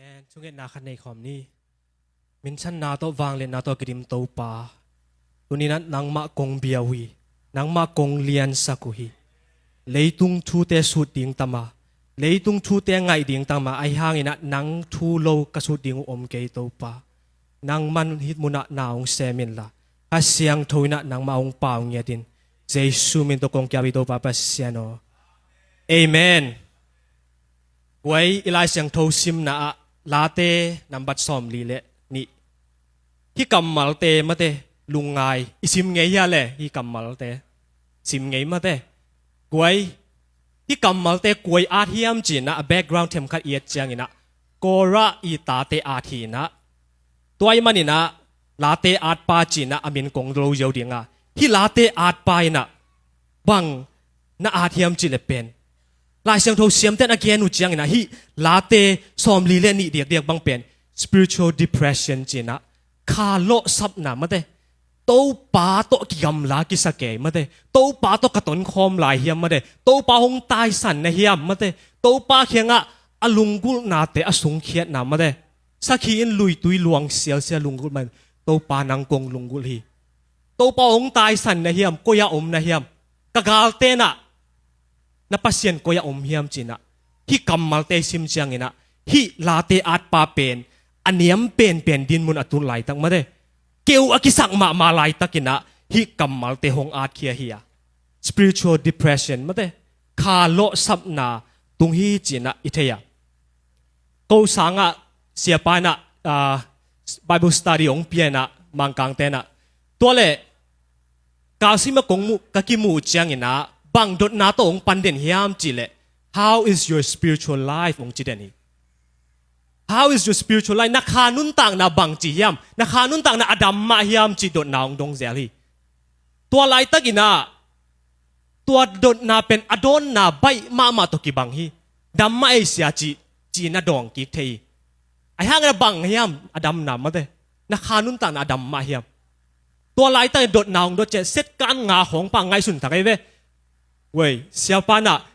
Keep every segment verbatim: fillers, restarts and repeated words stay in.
Amen. Thungetna khat nei khawm ni. Minthanna tawh vangliatna tawh kidim Topa, tuni-in ah nangmah kong bia uh hi. Nangmah kong liansak uh hi. Leitung thute sut ding tam a, leitung thute ngaih ding tam a, ahi hangin ah nang thu lo ka sut ding uh om kei Topa. Nangman hih munah na hong sem inla, Kha Siangtho in ah nangmah hong pau ngiat in. Jesu min tawh kong kiap hi Topa Pasian aw. Amen. Guai, i Lai Siangtho simna ah Late nambat sawmli le nih. Hih kammalte mate lungngai, i sim ngei hia le hih kammalte? Sim ngei mate. Guai, hih kammalte kua i at hiam ci-in ah a background themkhat i et ciangin ah Korah i tate at hi-in ah, tua ahih manin ah Late atpa ci-in ah a min kong lo ziau ding a, hih Late atpa in ah bang na at hiam cih leh pen, Lai Siangtho siamte'n a gen uh ciangin ah hih Late sawmli le nih diakdiak bang pen spiritual depression ci-in ah, kha lawhsapna mate, Topa tawh kigamla kisa kei mate, Topa tawh ka tonkhawm lai hiam mate, Topa hong taisan na hiam mate, Topa kiangah a lunggulhnate a sungkhiatna mate, sakhi in luitui luang sialsial lunggulh man, Topa nang kong lunggulh hi. Topa hong taisan na hiam, koi-ah om na hiam, ka galte'n ah na Pasian koi-ah om hiam ci-in ah, hih kammalte i sim ciangin ah hih Late atpa pen a niam penpen dinmun a tun laitak mate, keu a kisak mahmah laitakin ah hih kammalte hong atkhia hi a, spiritual depression mate, kha lawhsapna tung hi ci-in ah i thei a. Ko sangah siapa in ah, ah, Bible study hong pia in ah Mangkangte'n ah, tua leh kalsim ah kong muh, ka kimuh uh ciangin ah bang dotna tawh hong pan den hiam cih leh, "How is your spiritual life?" hong ci den hi. "How is your spiritual life?" Na kha nuntakna bang ci hiam, na kha nuntakna a dam mah hiam cih dotna hong dong zel hi. Tua laitakin ah tua dotna pen a dawnna baih mahmah tawh kibang hi. Dam mah ei sia cih, ci-in a dawng kik thei hi. Ahi hangin ah bang hiam a damna mate, na kha nuntakna a dam mah hiam? Tua laitakin dotna hong dot ciang setkan nga khawng pah ngaihsun thak ei ve. Wei, siapa in ah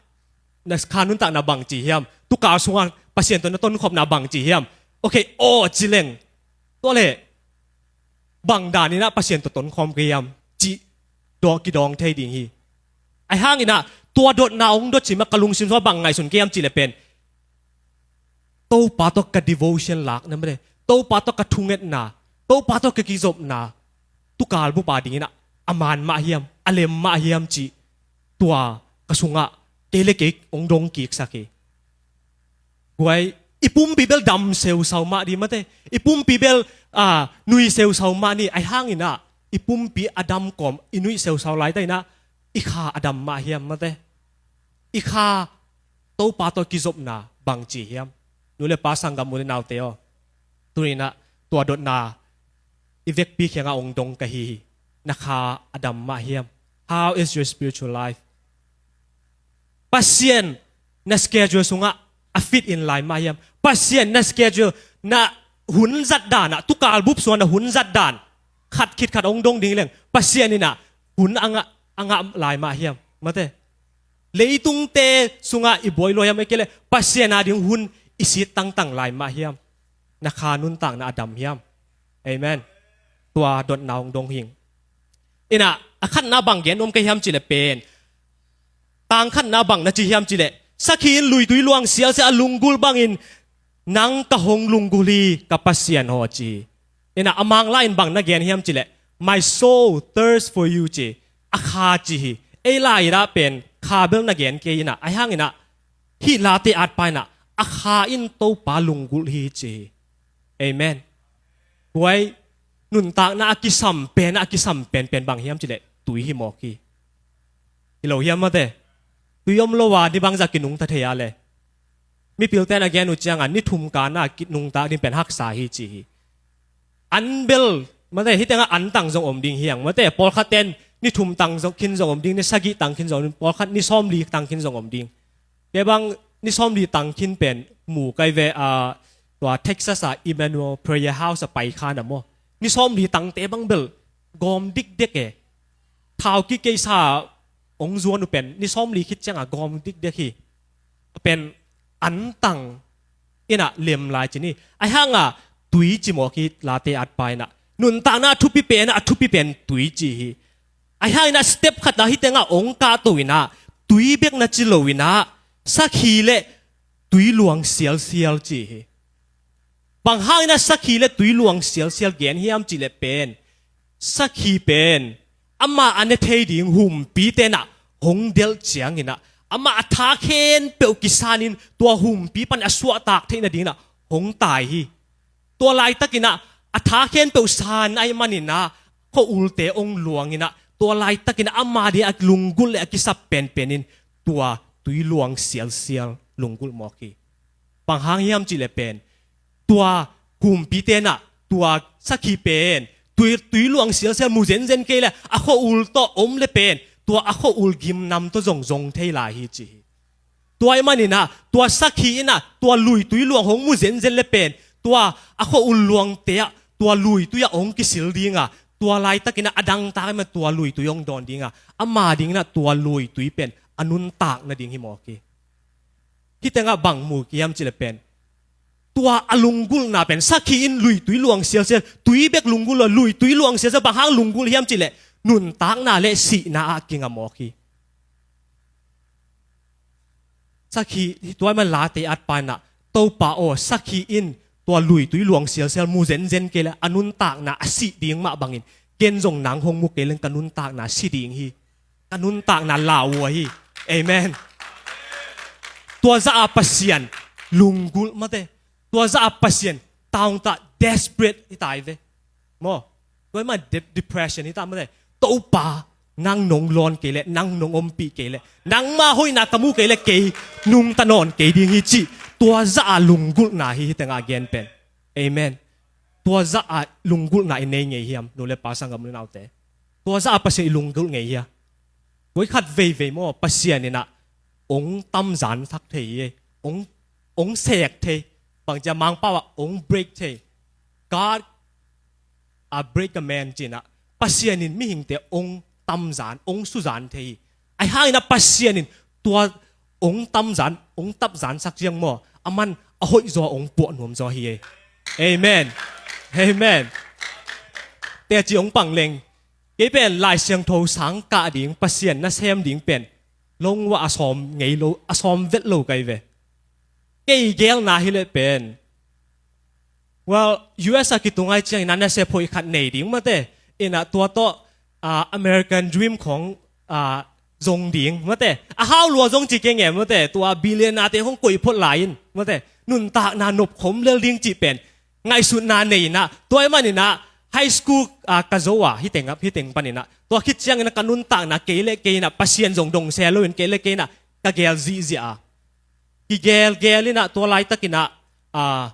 na kha nuntakna bang ci hiam, tukal sungah Pasian tawh na tonkhopna bang ci hiam? Okay, aw ci leng, tua leh bang danin ah Pasian tawh tonkhawm ka hiam cih dawng, kidawng thei ding hi. Ahi hangin ah tua dotna hong dot ciang ah ka lungsim sungah bang ngaihsun ka hiam cih leh pen, Topa tawh ka devotion lakna mate, Topa tawh ka thungetna, Topa tawh ka kizopna tukal bup a dingin ah a man mah hiam, a lem mah hiam cih tua ka sungah kei le kei hong dong kiksak hi. Guai, i pumpi bel dam seusau mah ding mate, i pumpi bel, ah, nui seusau mah ni. Ahi hangin ah i pumpi a dam kawm, i nuih seusau laitakin ah i kha a dam mah hiam mate, i kha Topa tawh kizopna bang ci hiam? Nu le pa, sanggam, u le naute aw, tuni-in ah tua dotna i vekpi kiangah hong dong ka hi hi. Na kha a dam mah hiam? How is your spiritual life? Pasian na schedule sungah a fit in lai mah hiam? Pasian na schedule, na hun zat dan ah, tukal bup sungah na hun zat dan, khat khit khat hong dong ding leng, Pasian in ah hun a ngah, a ngah lai mah hiam mate? Leitungte sungah i buai lua hiam, ahih kei leh Pasian a ding hun i sit tangtang lai mah hiam? Na kha nuntakna a dam hiam? Amen. Tua dotna hong dong hi. In ah a khatna bang gen nuam ka hiam cih leh pen, tang khatna bang na ci hiam cih leh, "Sakhi in luitui luang sialsial a lunggulh bangin nang ka hong lunggulh hi, ka Pasian aw," ci hi. In ah a Mang lai-in bang na gen hiam cih leh, "My soul thirst for you," ci hi. A kha ci hi. Ei lai-in ah pen kha bel na gen kei in ah, ahi hangin ah hih Late atpa in ah a kha in Topa lunggulh hi ci hi. Amen. Guai, nuntakna a kisam pen, a kisam penpen bang hiam cih leh tui hi mawk hi. Hi lo hiam mate? Tui om lo a ni bangzah kinungta thei a le? Mipilte'n a gen uh ciangah ni thum kana kinungta ding pen haksa hi ci hi. An bel mate, hih tengah an tang zong om ding hi hang mate, pawlkhatte'n ni thum tang zong khin zong om ding, ni sagih tang khin zong om ding, pawlkhat ni sawmli tang khin zong om ding. Kei bang ni sawmli tang khin pen mu kai ve a, tua Texas a Emmanuel Prayer House a pai kha na maw. Ni sawmli tangte bang bel gawm dikdek e. Thau kikei sa hong zuan uh pen ni sawmli khit ciangah gawm dikdek hi. Pen an tang Inah lem lai ci ni. Ahi hangah tui ci mawk hi, Late atpa inah. Nuntakna a thupi pen, a thupi pen tui ci hi. Ahi hang inah step khat ah hih tengah ong kahto inah tui bek na ci lo inah sakhi le tui luang sialsial ci hi. Bang hang inah sakhi le tui luang sialsial gen hiam cih leh pen, sakhi pen amah a ne thei ding humpite inah hong delh ciang inah amah a tha khempeuh kisanin tua humpi pan a suahtak theih nading inah hong tai hi. Tua laitak inah a tha khempeuh san ahih man inah khua-ulte ong luang inah tua laitak inah ama ding a lunggulh le a kisap penpen in tua tui luang sialsial lunggulh mawk hi. Bang hang hiam cih leh pen, tua humpite inah tua sakhi pen tui, tui luang sialsial mu zenzen kei le a khua-ul tawh om le pen tua a khua-ul gimnam tawh zong zong thei lai hi ci hi. Tua ahih man inah tua sakhi inah tua luitui luang hong mu zenzen le pen tua a khua-ul luangte ah tua luitui ah hong kisil ding a, tua laitak inah a dangtak ahih man tua luitui hong dawn ding a, ama ding inah tua luitui pen a nuntak nading hi mawk hi. Hih tengah bang mu hiam cih leh pen, tua a lunggulhna pen sakhi in luitui luang sialsial, tui bek lunggulh lo, luitui luang sialsial, bang hang lunggulh hiam cih leh nuntakna le sihna ah kinga mawk hi. Sakhi, tua ahih man Late atpa inah, Topa aw, sakhi in tua luitui luang sialsial mu zenzen kei le a nuntakna a sih ding mah bangin ken zong nang hong mu kei leng ka nuntakna si ding hi. Ka nuntakna lau uh ahi. Amen. Tua zah a Pasian lunggulh mate. Tua zah a Pasian taungtah, desperate hi tai ve. Maw? Tua ahih man de-, depression hi ta mate. Topa, nang nong lawn kei le, nang nong ompih kei le, nangma hoihna ka mu kei le kei nungta nawn kei ding hi cih tua zah a lunggulhna hi, hih tengah a gen pen. Amen. Tua zah a lunggulhna i nei ngei hiam, nu le pa, sanggam le naute? Tua zah a Pasian i lunggulh ngei hia? Voi khat veivei maw, Pasian inah ong tamzan sak thei hi. Ong, ong sek thei. Bang ci a, Mangpau ah ong break thei. God a break a man ci inah Pasian in mihingte ong tamzan, ong suzan thei hi. Ahi hang inah Pasian in tua ong tamzan, ong tapzan sak ciang maw, aman a hoih zaw ong puah nuam zaw hi ei. Amen. Amen. Teci ong pang leng. Kei pen Lai Siangtho sang kah ding, Pasian nasem ding pen lungua a sawm ngei lo, a sawm vet lo kai ve. Kei gelna hi leh pen, well, U S a kitung ai ciang inah nasep hoih khat nei ding mate. Inah tua tawh, ah, American Dream khong, ah, zong ding mate. A hau lua zong ci kei nge mate. Tua billionaire te khong koih phot lai in mate. Nuntakna nopkhom lel ding cih pen ngaihsutna nei inah, tua ahih man inah high school, ah, ka zo a, hih teng, hih teng pan inah, tua khit ciang inah ka nuntakna kei le kei inah Pasian zong dong se lo in kei le kei inah ka gel zihziah a. Kigelgel inah tua laitak inah, ah,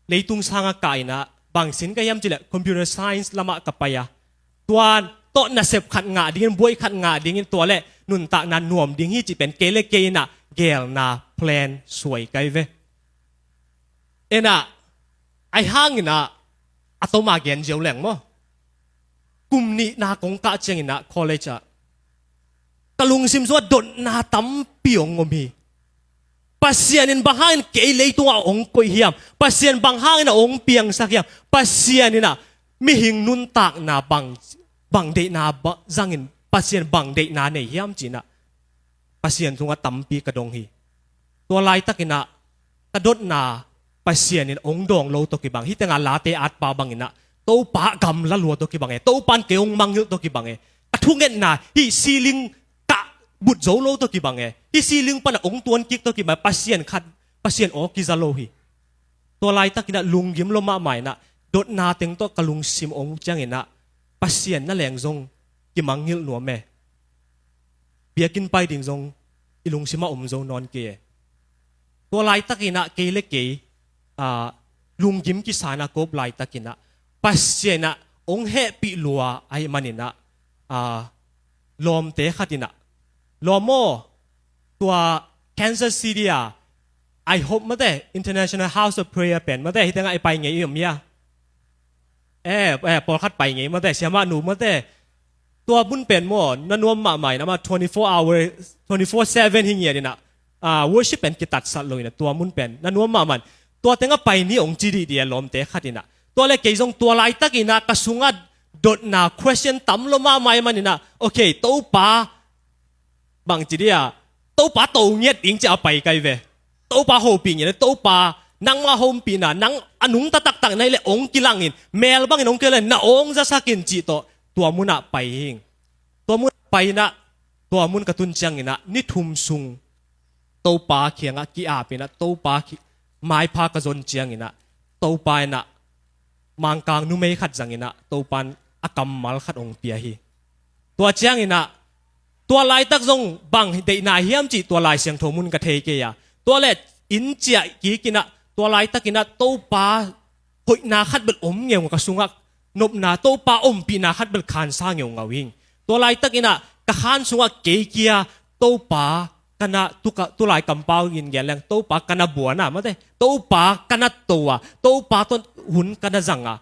leitung sang a kah inah bang sin ka hiam cih leh computer science lamah ka pai a. Tua tawh nasep khat ngah dingin, buai khat ngah dingin, tua le nuntakna nuam ding hi cih pen kei le kei inah gelna plan suai kai ve. Inah, ahi hang inah, a toma gen ziau leng maw. Kum nihna kong kah ciang inah college ah ka lungsim sungah dotna tampi ong om hi. Pasian in bang hangin kei leitungah ong koih hiam? Pasian bang hangin a ong piangsak hiam? Pasian inah mihing nuntakna bang, bang deihna ba-, zangin Pasian bang deihna nei hiam ci inah Pasian tungah tampi ka dong hi. Tua laitak inah ka dotna Pasian in ong dawng lo tawh kibang. Hih tengah Late atpa bang inah Topa gamla lua tawh kibang e. Topa in kei ong mangngilh tawh kibang e. Ka thungetna hih ceiling kah but zo lo tawh kibang e. Hih ceiling panah ong tuan kik tawh kibang e. Pasian khat, Pasian aw kiza lo hi. Tua laitak inah lunggim lo mahmah inah dotna teng tawh ka lungsim ong ciang inah Pasian na leng zong kimangngilh nuam e. Biakinn pai ding zong i lungsim ah om zo nawn kei e. Tua laitak inah kei le kei, ah, lunggim kisa inah kop laitak inah Pasian inah ong hehpih lua ahih man inah, ah, lawmte khat inah, lawm aw, tua Kansas City a IHOP mate, International House of Prayer pen mate, hih tengah i pai ngei i om hia? Eh, eh, pawlkhat pai ngei mate, siamah nu mate. Tua mun pen maw, na nuam mahmah inah, amah twenty-four hour, twenty-four seven hi ngiat inah, ah, worship pen kitatsat lo inah, tua mun pen na nuam mahmah in. Tua tengah pai ni hong ci dihdih a lawmte khat inah. Tua le kei zong tua laitakinah ka sungah dotna question tam lo mahmah ahih maninah, okay, Topa, bangci dia, Topa to ngiat ding ci a pai kai ve. Topa hopih ngiat, Topa nangmah hompihna, nang a nungta taktak na hih leh hong kilangin, mel bangin hong kilangin, na hong zasakin cih tawh tua munah pai hing. Tua munah pai inah, tua mun ka tun cianginah ni thum sung Topa kiangah ki-ap inah, Topa ki, maipha ka zon cianginah, Topa inah Mangkang numei khat zanginah Topa in a kammal khat hong pia hi. Tua cianginah tua laitak zong bang deihna hiam cih tua Lai Siangtho mun ka thei kei a. Tua le inn ciah kikinah tua laitakinah Topa hoihna khat bel om ngeu ka sungah, nopna Topa ompihna khat bel khansa ngeungau hing. Tua laitakinah ka khan sungah kei kia Topa ka na, tu ka, tulai kampau in gen leng, Topa ka na buana mate, Topa ka na toa, Topa tawh hun ka na zanga.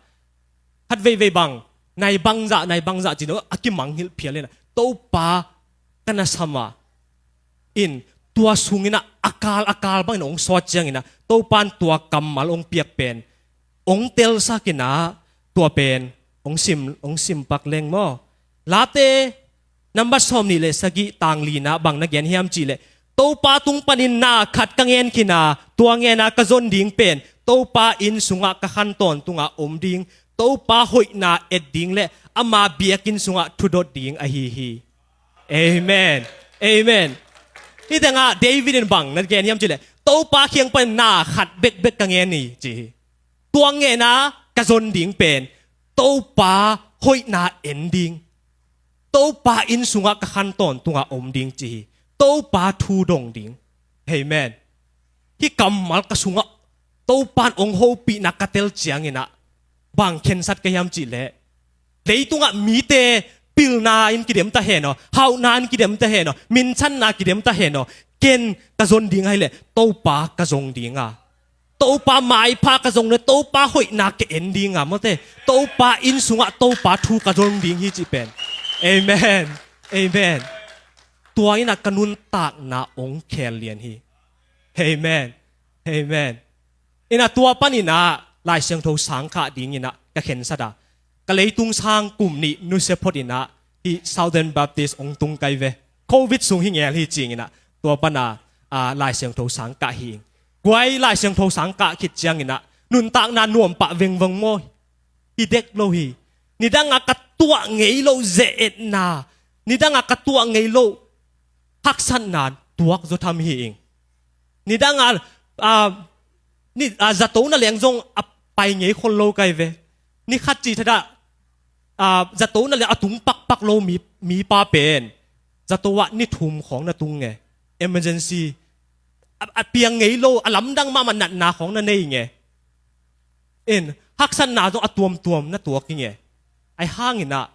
Khat veivei bang, nai bangzah, nai bangzah cin a kimangngilh phial inah, Topa ka na sama. In, tua sunginah a kal a kal bangin hong sawt cianginah Topa in tua kammal hong piak pen hong telsakinah, tua pen hong sim, hong simpak leng maw. Late nambat sawmnih le sagih, tang linah bang na gen hiam cihleh, Topa tung panin na khat ka ngen khin a, tua ngena ka zon ding pen Topa inn sungah ka khan tawntunga om ding, Topa hoihna et ding le ama biakinn sungah thudot ding ahi hi. Amen. Amen. Hih tengah David in bang na gen hiam cihleh, Topa kiang pan na khat bekbek ka ngen hi ci hi. Tua ngena ka zon ding pen Topa hoihna en ding, Topa inn sungah ka khan tawntunga om ding ci hi. Topa thu dong ding. Amen. Hih kammal ka sungah Topa in hong hopihna ka tel cianginah bang khensat ka hiam cihleh, leitungah mite pilna in kidem ta hen aw, hauhna in kidem ta hen aw, minthangna kidem ta hen aw, ken ka zon ding ahih leh Topa ka zong ding a, Topa maipha ka zong le Topa hoihna ka en ding a, mate, Topa inn sungah Topa thu ka zong ding hi cih pen. Amen. Amen. Tua inah ka nuntakna hong khel lian hi. Amen. Amen. Inah tua paninah Lai Siangtho sang khah dinginah ka khensat a, ka leitung sang kum nih nusia phot inah hih Southern Baptist hong tung kai ve. Covid sung hi ngel hi cinginah tua pana, a, Lai Siangtho sang kah hi. Guai Lai Siangtho sang kah khit cianginah nuntakna nuam pah vengveng maw? Hi dek lo hi. Nidangah ka tuah ngei lo ze-etna, nidangah ka tuah ngei lo haksatna tuak zaw tham hi ing. Nidangah, a, ni, a, zato na leng zong a pai ngei khol lo kai ve. Ni khat ci thadah, a, zato na leng a tung pakpak lo mi, mipa pen zato ah ni thum khawng na tung nge. Emergency. A, a piang ngei lo, a lamdang mahmah natna khawng na nei nge. In, haksatna zong a tuamtuam na tuak hi nge. Ahi hanginah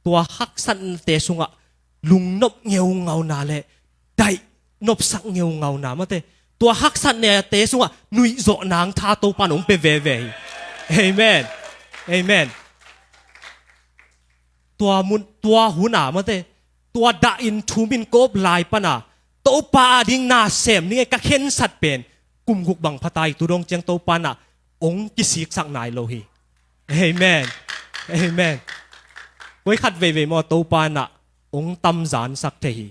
tua haksatnate sungah lungnop ngeungauna le daih nopsak ngeungauna, mate, tua haksatnate sungah nuihzawh nang tha Topa in hong pia veve hi. Amen. Amen. Tua mun, tua huna, mate, tua dahin thumin kop lai pana Topa ading na sem ning e ka khensat pen kum guk bang phatai, tu dong ciang Topa inah hong kisiksak nai lo hi. Amen. Amen. Koi khat veivei maw, Topa inah hong tamzansak thei hi.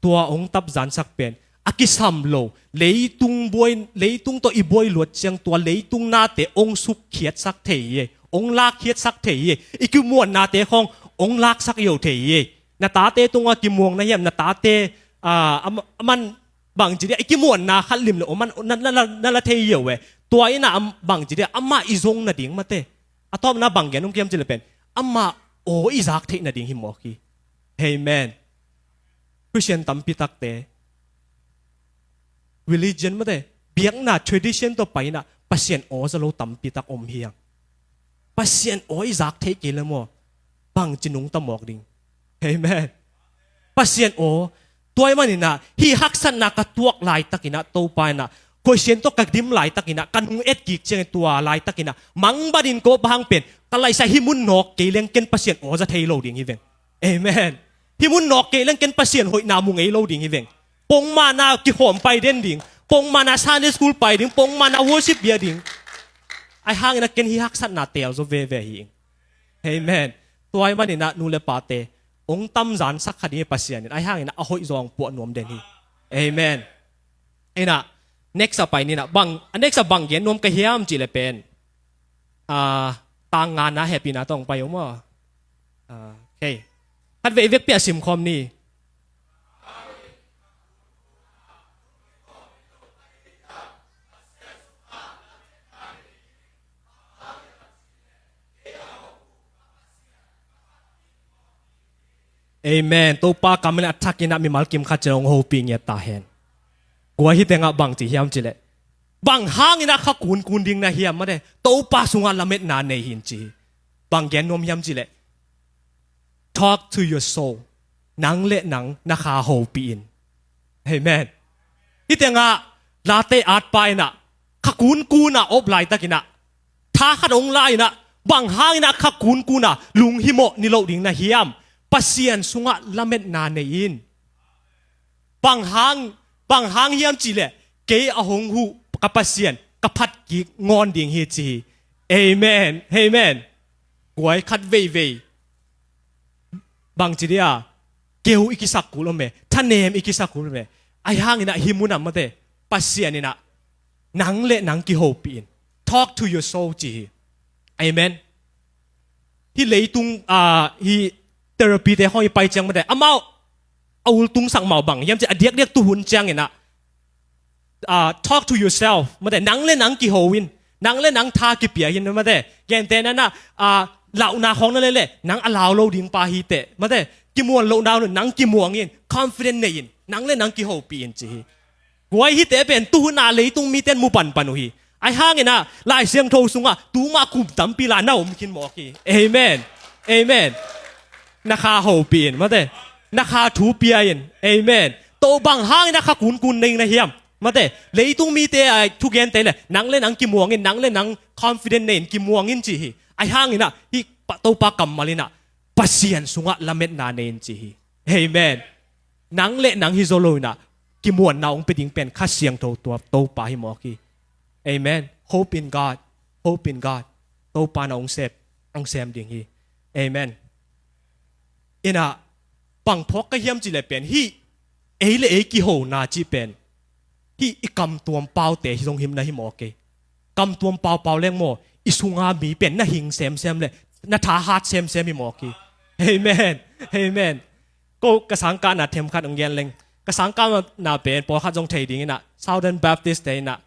Tua hong tamzansak pen a kisam lo, leitung buai, leitung tawh i buai luat ciang tua leitung nate hong sukkhiatsak thei hi. Hong lakkhiatsak thei hi. I kimuannate khawng hong laksak yo thei hi. Na tate tungah kimuang na hiam, na tate, a, a, a man bangci dia i kimuanna khat lim le om an na, na, na, na la thei yo e. Tua inah am bangci dia amah i zong nading, mate, a tawpna bang gen om kiam ci le pen amah aw i zak theih nading hi mawk hi. Amen. Christian tampi takte religion, mate, biakna tradition tawh paina Pasian aw za lo tampi tak om hi ang. Pasian aw i zak theih kei le maw, bangci nungta mawk ding. Amen. Pasian aw, tua ahih maninah hih haksatna ka tuak laitakinah Topa inah, Pasian tawh ka dim laitakinah, ka nung et kik ciangin tua laitakinah mangbanin kawp hang pen ka laisa hih mun nawk kei leng ken Pasian aw za thei lo ding hi veng. Amen. Hih mun nawk kei leng ken Pasian hoihna mu ngei lo ding hi veng. Pongmana kihawm pai den ding, Pongman a Sunday school pai ding, pongman a worship bia ding. Ahi hangin ah ken hih haksatna teel zaw veve hi ing. Amen. Tua ahih manin ah nu le pate, hong tamzan sak kha ding hi Pasian in, ahi hangin ah a hoih zaw hong puah nuam den hi. Amen. Inah, next a pai ni nah, bang, a next a bang gen nuam ka hiam cih leh pen. Ah, tang nga na hehpihna tawh hong pai uh maw. Ah, okay. Khat vei vekpi a simkhawm ni. Amen. Topa kam in a thak in ah mimal kim khat ciang hong hopih ngiat ta hen. Guai, hih tengah bang ci hiam cih leh, bang hangin ah kha kunkun ding na hiam, mate, Topa sungah lametna nei hi in ci hi. Bang gen nuam hiam cih leh, talk to your soul. Nang le nang na kha hopih in. Amen. Hih tengah Late atpa in ah kha kunkun a op laitak in ah, tha khat hong la in ah, bang hangin ah kha kunkun a lunghimawh ni loh ding na hiam? Pasian sungah lametna nei in. Bang hang, bang hang hiam cih leh, kei a hong huh ka Pasian ka phat kik ngawn ding hi ci hi. Amen. Amen. Guai, khat veivei bang ci dia, keu i kisak kul om e, thanem i kisak kul om e. Ahi hangin ah hih mun ah, mate, Pasian in ah nang le nang kihopih in. Talk to your soul ci hi. Amen. Hih leitung, ah, hih therapy te khawng i pai ciang, mate, amau a ultung sak mau bang hiam cih leh, a diakdiak tuhun ciangin ah, ah, talk to yourself, mate, nang le nang kiho in, nang le nang tha kipia in, mate, gentehna in ah, ah, lauhna khawng na lei leh, nang a lau lo ding pa hi teh, mate, kimuan lohna nang kimuang in, confident nei in, nang le nang kihopih in ci hi. Guai, hihte pen tuhun a leitung mite in mu panpan uh hi. Ahi hangin ah Lai Siangtho sungah tuma kum tampi la na om khin mawk hi. Amen. Amen. Na kha hopih in, mate. Na kha thu pia in. Amen. Tua bang hangin ah kha kunkun nei na hiam? Mate, leitung mite a thugente leh, nang le nang kimuang in, nang le nang confident nei in, kimuang in ci hi. Ahi hangin ah hih pa, Topa kammal in ah Pasian sungah lametna nei in ci hi. Amen. Nang le nang hi zaw lo in ah, kimuanna hong pia ding pen Kha Siangtho, tua Topa hi mawk hi. Amen. Hope in God. Hope in God. Topa in ah hong sem, hong sem ding hi. Amen. In ah, bang phawk ka hiam cih leh pen, hih ei le ei kihona cih pen, hih i kamtuam paute hi zong himna hi mawk hi. Kamtuam paupau leng maw, i sunga mi pen na hing semsem leh na thahat semsem hi mawk hi. Amen. Amen. Ko ka sangkahna themkhat hong gen leng. Ka sangkahna pen pawlkhat zong thei ding in ah, Southern Baptist te in ah,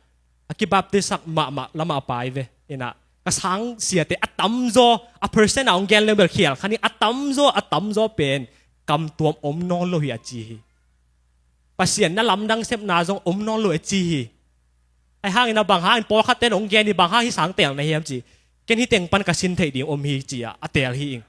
a kibaptisak mahmah lamah a pai ve. In ah, ka sangsiate a tamzaw, a percent a hong gen leng bel khial kha ni, a tamzaw, a tamzaw pen kamtuam om nawn lo hi a ci hi. Pasian na lamdang sepna zong om nawn lo a ci hi. Ahi hangin ah bang hangin pawlkhatte in hong gen hi, bang hang hih sang teel na hiam ci. Ken hih teng pan ka sin theih ding om hi ci a, a teel hi ing.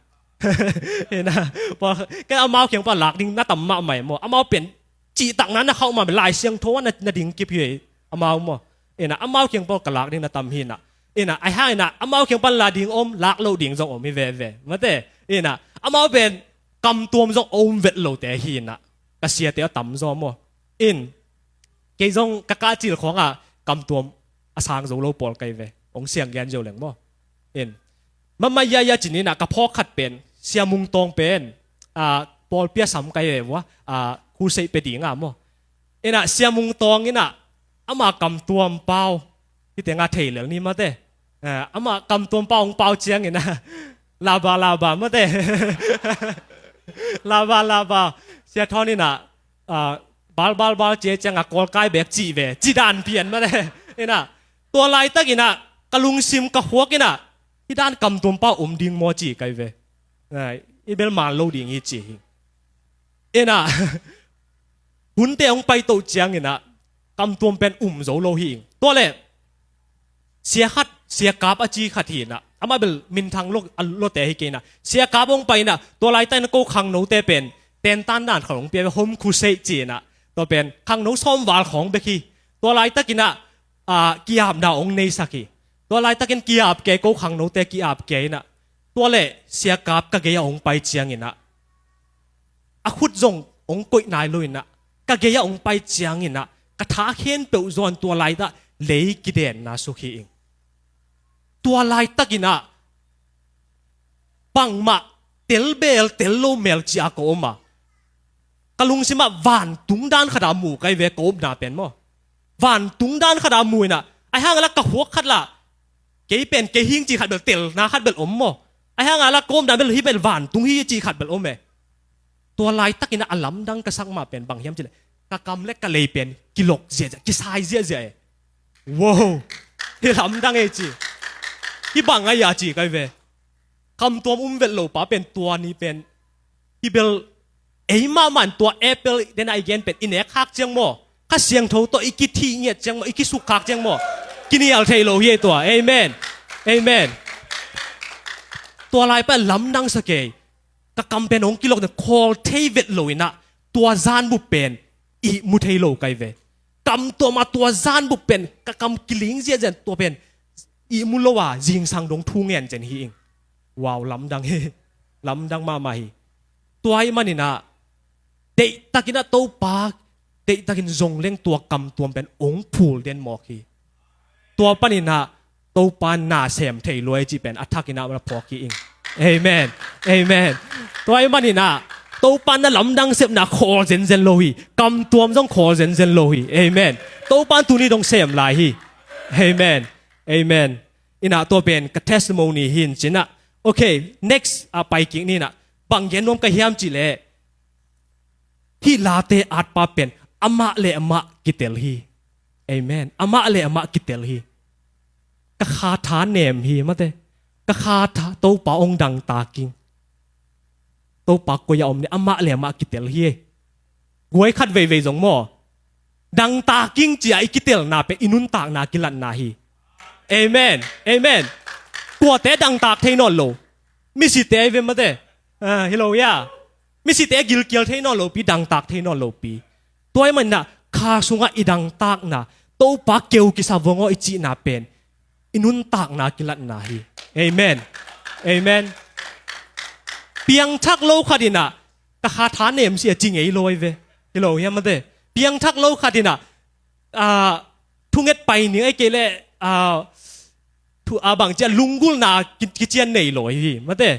In ah, pawl, ken amau kiang pan lak ding na tam mahmah maw. Amau pen cihtakna na khauh mah, Lai Siangtho ah na, na ding kip hi amau maw. In ah, amau kiang pan ka lak ding na tam hi in ah. In ah, ahi hangin ah amau kiang pan la ding om, lak loh ding zong om hi veve. Mate, in ah, amau pen kamtuam zong om vet lote hi in ah. Ka siate a tamzaw maw. In, kei zong ka kah cil khawngah kamtuam a sang zo lo pawl ka hi ve. Hong siang gen zo leng maw. In, mahmah ya ya cin in ah ka phawk khat pen, Sia Mung Tawng pen, ah, pawlpi a sam ka hi ve vua, ah, crusade pia ding ah maw. In ah Sia Mung Tawng in ah, ama kamtuam pau, hih tengah thei lel ni mate. Ah, ama kamtuam pau hong pau ciangin ah, laba laba mate. Laba laba. Sia Thawn in ah, ah, bal bal bal cia ciangah kawlkai bek cih ve, ci dan pian mate. In ah, tua laitak in ah ka lungsim ka khuak in ah, hih dan kamtuam pau om ding maw ci ka hi ve. Ah, i bel man lo ding hi ci hi. In ah, hunte hong pai toh ciangin ah, kamtuam pen um zo lo hi ing. Tua leh, sia khat, Sia Kap a ci khat hi in ah, amah bel minthang lo, a lote hi kei in ah, Sia Kap hong pai in ah, tua laitak in ko khangnote pen, tentan dan khawng hong pia ve, home crusade ci in ah, tua pen khangno sawm val khawng bek hi. Tua laitak in ah, ah, ki-apna hong neisak hi. Tua laitakin ki-ap kei, ko khangnote ki-ap kei in ah, tua leh Sia Kap ka gei ah hong pai ciangin ah, a khut zong hong koih nai lo in ah, ka gei ah hong pai ciangin ah, ka tha khempeuh zawn tua laitak lei kidenna suk hi ing. Tua laitakin ah bangmah telbel tel lo mel ci-a ka om a, ka lungsimah vantung dan khatah mu kai ve ka upna pen maw. Vantung dan khatah mu inah, ahi hangah la ka huak khat lah kei pen kei hing ci khat bel telna khat bel om maw. Ahi hangah la ka upna bel hih bel vantung hi ci khat bel om e. Tua laitakin ah a lamdang ka sak mah pen bang hiam cileh, ka kam le ka lei pen kilok ziahziah, kisai ziahziah e. Wow, hi lamdang e ci. Hi bang a ia ci kai ve. Kamtuam um vet lo pa pen tua ni pen hi bel ei mahmah in tua apple dena i gen pen i nek khak ciang maw, Kha Siangtho tawh i kithih ngiat ciang maw, i kisuk khak ciang maw, kinial thei lo hi ei tua. Amen. Amen. Tua lai pen lamdang sa kei. Ka kam pen hong kilok na khawl thei vet lo inah tua zan bup pen ihmu thei lo kai ve. Kamtuam a tua zan bup pen ka kam kiling ziahziah tua pen ihmu lo a zingsang dong thu ngen zen hi ing. Wow, lamdang hi. Lamdang mahmah hi. Tua ahih maninah deihtakinah Topa deihtakin zong leng tua kamtuam pen ong phul den mawk hi. Tua paninah Topa na sem thei luai cih pen a thakinah na phawk hi ing. Amen. Amen. Tua ahih maninah Topa na lamdang sepna khawl zenzen lo hi. Kamtuam zong khawl zenzen lo hi. Amen. Topa tuni dong sem lai hi. Amen. Amen. Inah tua pen ka testimony hi in cinah. Okay, next a pai kik ninah bang gen nuam ka hiam cihleh, hih late atpa pen amah le amah kitel hi. Amen. Amah le amah kitel hi. Ka kha tha nem hi mate. Ka kha tha Topa ong dangtak ing. Topa koi a om ni amah le amah kitel hi. Guai khat veivei zong maw, dangtak ing cia i kitelna pen i nuntakna kilatna hi. Amen. Amen. Kuate dangtak thei nawn lo. Misite ai ve mate. Ah, hi lo ia. Misite gilkial thei nawn lopi, dangtak thei nawn lopi. Tua ahih maninah kha sungah i dangtakna, Topa keu kisa vong aw i cihna pen i nuntakna kilatna hi. Amen. Amen. Piangthak lo khat inah ka kha tha nem si a ci ngei lo ai ve. Hi lo hiam mate. Piangthak lo khat inah, ah, thunget pai ning ai kei leh, ah, thu, ah, bang cia lunggulhna ki, kician nei lo hi mate.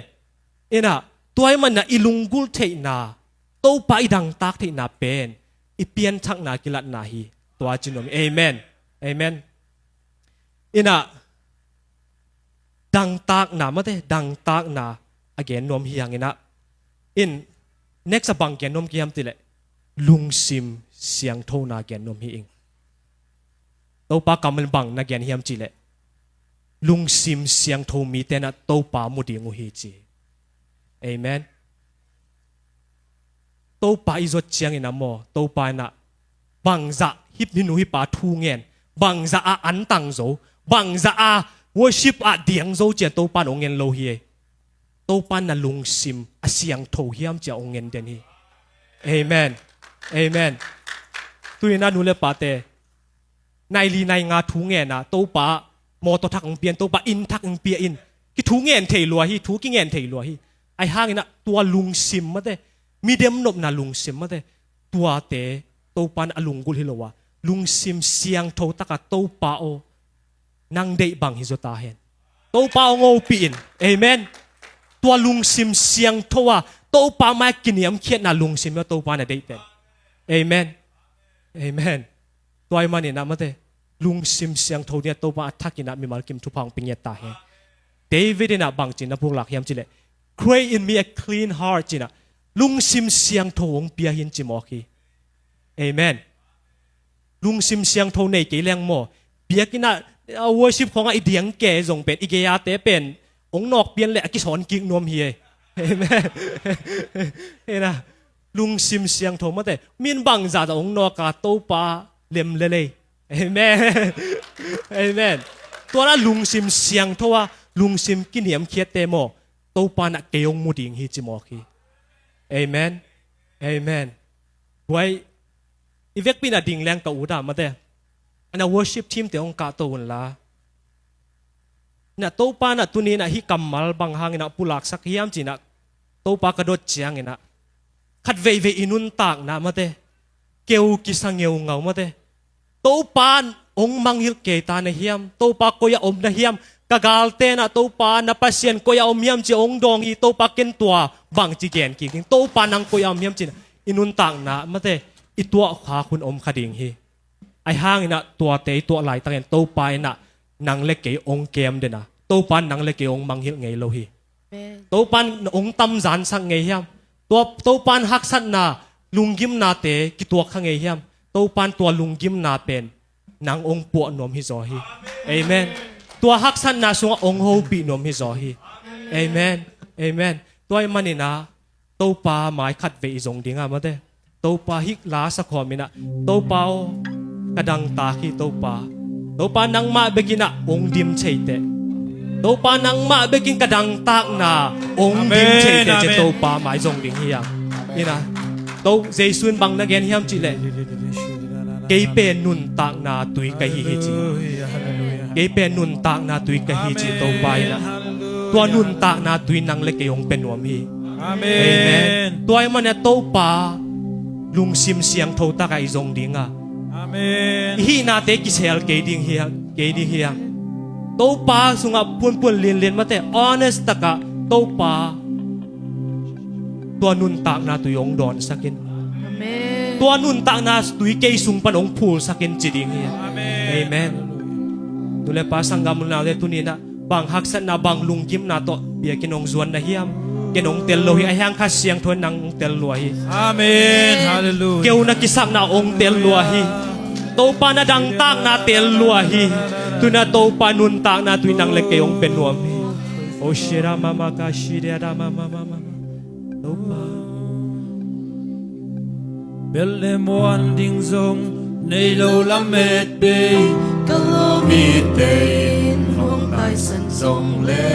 Inah tua ahih maninah i lunggulh theihna, Topa i dangtak theihna pen i pianthakna kilatna hi. Tua ci nuam hi. Amen. Amen. Inah dangtakna mate, dangtakna a gen nuam hi hanginah. In next a bang gen nuam ka hiam tileh, lungsim siangthona gen nuam hi ing. Topa kammal bang na gen hiam cihleh, lungsim siangtho mite nah Topa mu ding uh hi ci. Amen. Topa i zot ciangin a maw, Topa inah bangzah hip hi nu hi pa thu ngen, bangzah a antang zo, bangzah a worship a diang zo cian Topa in ong ngen lo hi. Topa na lungsim a siangtho hiam cia ong ngen den hi. Amen. Amen. Tuinah nu le pate, nai li nai nga thu ngen a, Topa mawtaw thak ong pia in, Topa inn thak ong pia in, ki thu ngen thei lua hi, thu ki ngen thei lua hi. Ahi hanginah tua lungsim mate, midem nopna lungsim mate, tuate Topa in a lunggulh hi lo a, lungsim siangtho taka Topa aw, nang deih bang hi zaw ta hen. Topa aw, ngopih in. Amen. Tua lungsim siangtho a Topa mai kiniamkhiatna lungsim hi a Topa na deih pen. Amen. Amen. Tua ahih maninah mate, lungsim siangtho dingah Topa a thakinah mimal kim thupha ong pia ngiat ta hen. David inah bangci na puklak hiam cihleh, "Create in me a clean heart," cinah lungsim siangtho ong pia hi in ci mawk hi. Amen. Lungsim siangtho nei kei leng maw, biakinn ah, ah, worship khawngah i diang ke zong pen, i gei-ate pen ong nawk pian leh a kisawn kik nuam hi ei. Amen. Amen. Lungsim siangtho mate, min bangzah zah ong nawk a, Topa lem lel ei. Amen. Amen. Tua na lungsim siangtho a, lungsim kiniamkhiatte maw, Topa na kei ong mu ding hi ci mawk hi. Amen. Amen. Buai, i vekpi na ding leng ka ut a mate, na worship team te ong kahto unla. Na Topa na tuni na hih kammal bang hangin a pulaksak hiam cinah, Topa ka dot ciangin a, khat veivei i nuntakna mate, keu kisa ngeungau mate, Topa hong mangngilh kei ta na hiam? Topa koi-ah om na hiam? Ka galte in ah Topa na Pasian koi-ah om hiam ci-a hong dawng hi. Topa ken tua bangci gen kik ding. Topa nang koi-ah om hiam ci-in ah i nuntakna mate i tuahkhak hun om kha ding hi. Ahi hangin ah tuate i tuah laitakin Topa in ah nang le kei hong kem den a, Topa in nang le kei hong mangngilh ngei lo hi. Amen. Topa in hong tamzansak ngei hiam? Tua Topa in haksatna, lunggimnate kituak kha ngei hiam? Topa in tua lunggimna pen nang hong puah nuam hi zaw hi. Amen. Tua haksatna sungah hong hopih nuam hi zaw hi. Amen. Amen. Tua ahih manin ah Topa mai khatvei i zong ding a mate, Topa hih la sakhawm in ah, Topa aw, ka dangtak hi Topa. Topa nangmah bekin ah hong dim thei teh. Topa nangmah bekin ka dangtakna hong dim thei teh ci-a Topa mai zong ding hi a. In ah, To, Jesu in bang na gen hiam cih leh, kei pen nuntakna tui ka hi hi ci. Kei pen nuntakna tui ka hi ci Topa in ah, tua nuntakna tui nang le kei hong pia nuam hi. Amen. Amen. Tua ahih manin ah Topa lungsim siangtho takah i zong ding a, Amen. I hihnate kisel kei ding hi, kei ding hi. Topa sungah puanpuan linlin mate, honest takah Topa tua nuntakna tui hong dawnsak in. Amen. Tua nuntakna tui kei sung pan hong phulsak in ci ding hi. Amen. Amen. Nu le pa, sanggam u le nau le, tuni in ah bang haksatna, bang lunggimna tawh biakinn hong zuan na hiam? Ken hong tel lo hi, ahi hang Kha Siangtho in nang hong tel lua hi. Amen. Hallelujah. Keu na kisakna hong tel lua hi. Topa na dangtakna tel lua hi. Tu in ah Topa nuntakna tui nang le kei hong pia nuam hi. O shira mama ka shiria da mama mama. Topa. Bel le muan ding zong nei lo lamet bei, ka lawmite in hong taisan zong le